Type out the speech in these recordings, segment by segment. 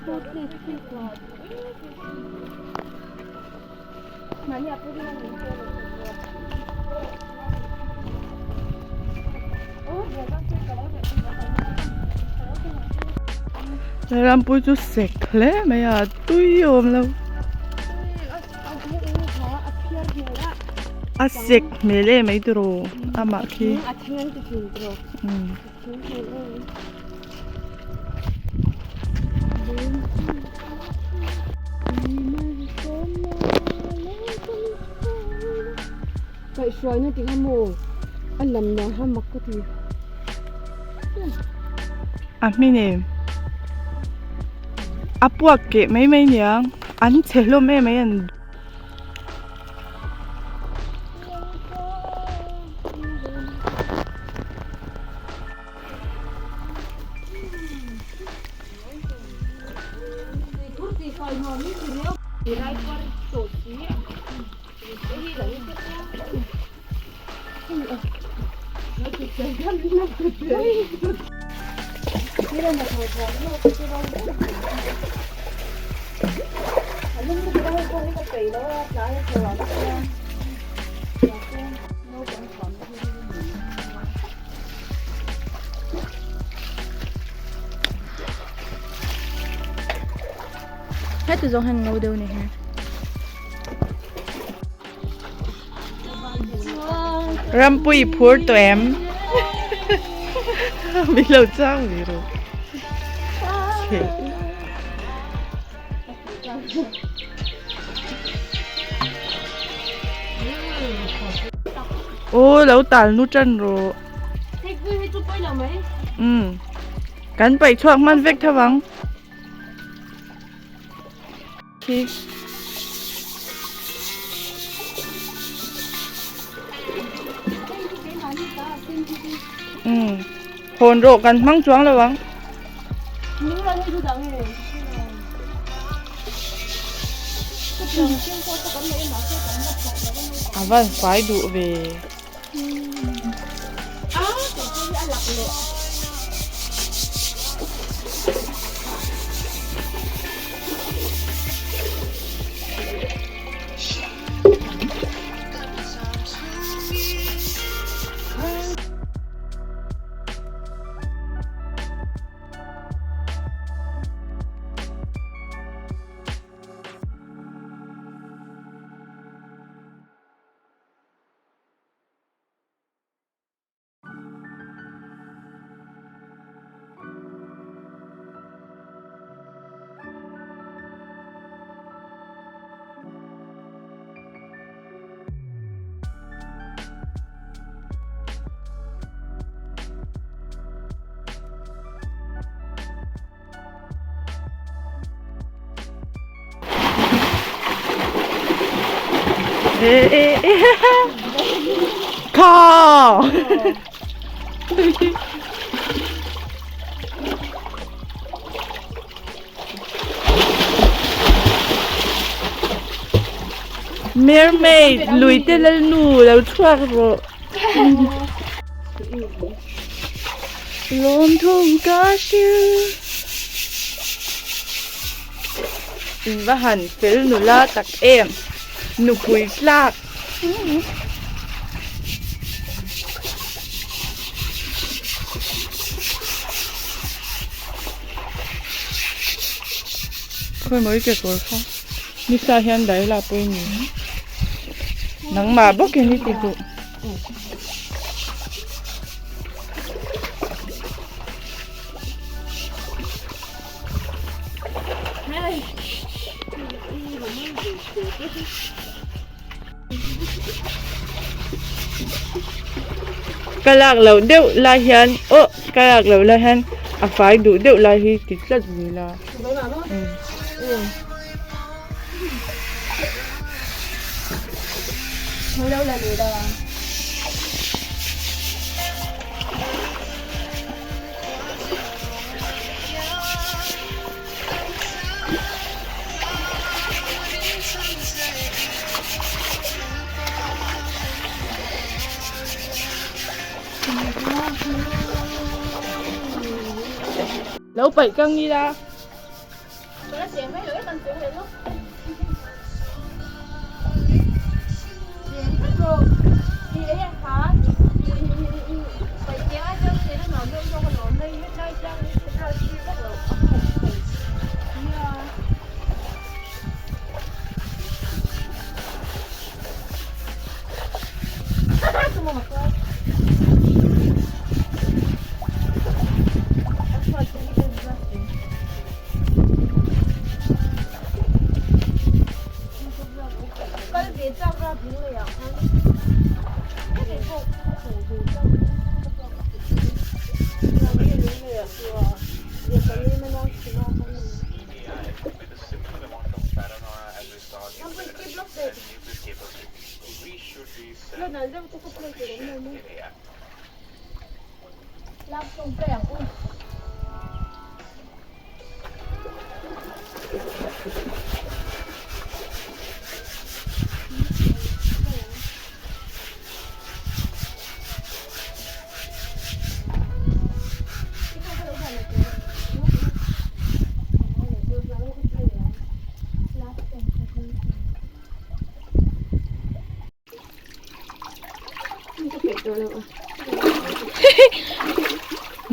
Rampui chu sek hle mai a tui a awm lo a sek hmel em mai tiraw amah khi Kaihhruaina tih kha maw a lam dan kha mak ka ti. A hmin em? A puak keh mai mai niang an chhe hlawm em mai an. Heti zawng hian ngo deuh ni hi. Rampui phur tawh em? Min lo chang ve rawh. Aw lo tal nu tan rawh. Umm kan paih chhuak hman vek tho ang. Khi. Umm hawn rawh kan hmang chuang lo ang. A van fai duh ve. Kha! Mermaid lui te lal nu lo chhuak rawh. Lawm thum ka hrilh. In va han fel nula tak em nupui tlak. Khawi mawi ke kawr kha nisa hian dai la pawh i ni nangmah bawkin i ti duh. Ka lak loh deuh lai hian aw ka lak loh lai hian a fai duh deuh lai hi ti tlat zel a. Lo paih kang ila.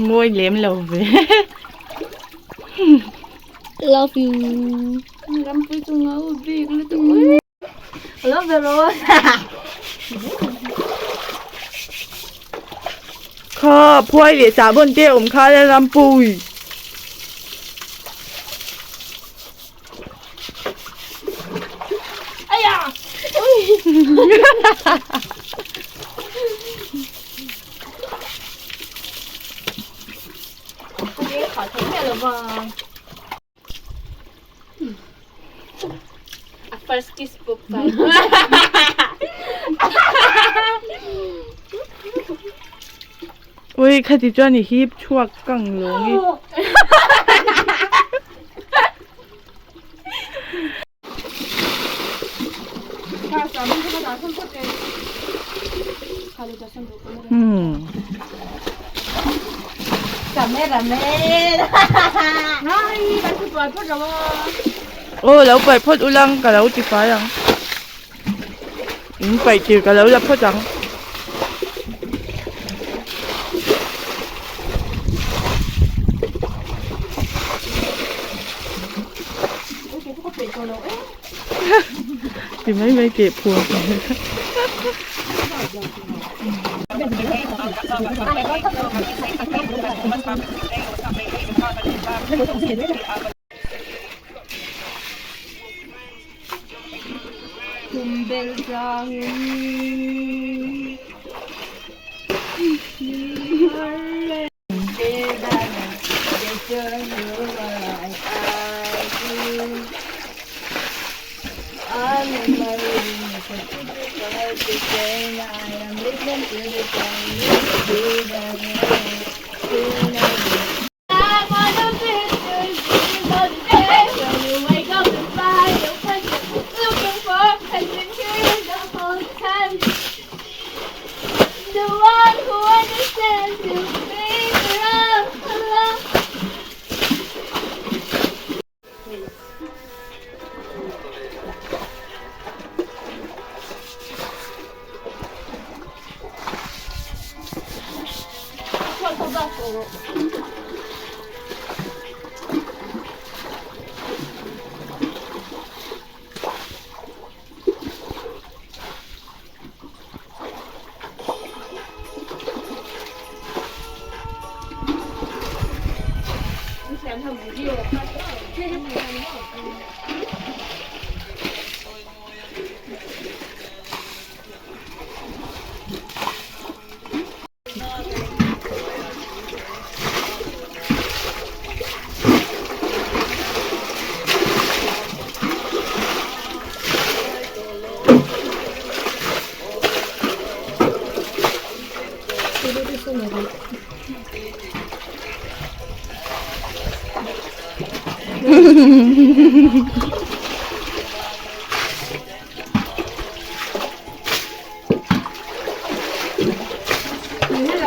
Mawi lem lo ve. Love you. Rampui chu ngau bik lutuk. Love you lo. Kha phuai leh sahbawn te awm kha la Rampui. First kiss book bye. Ui khati chuan i hip chhuak kang lawng i. Aw lo paih phawt ulang ka lo ti fai ang in paih tir ka lo la phawt ang. Ti mai mai teh phuah.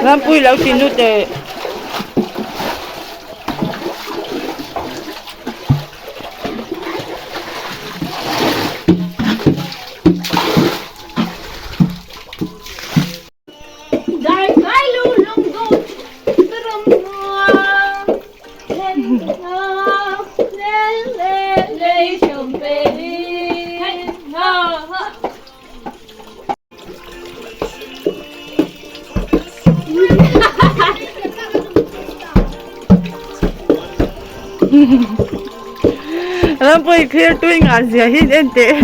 Rampui lo ti nu teh. Rampuii thlir tui ngah zia hi en teh.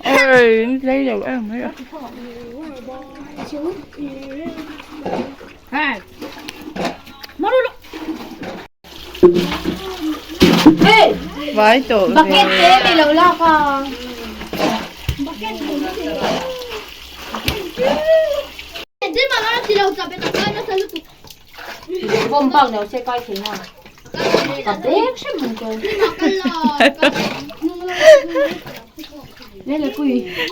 Ôi, lấy dầu em mấy ạ. Vai tawh ve. Bucket te mi lo lak a.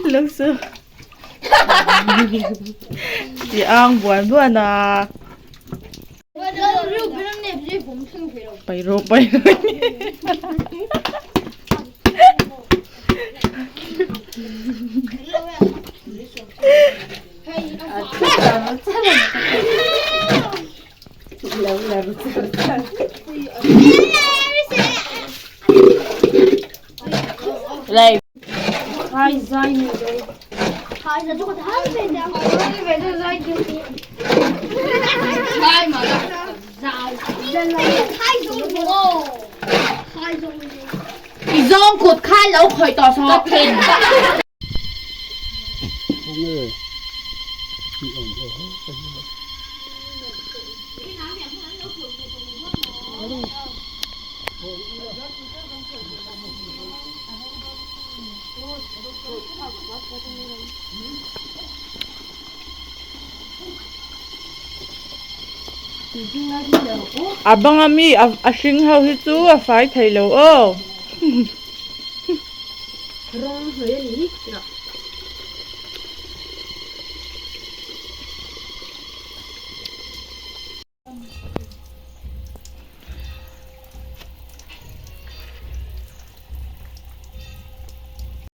Lung su. Ti ang buan buan a. Pairo pairo. Đây. A bang ami a hring ho hi chu a fai thei lo aw.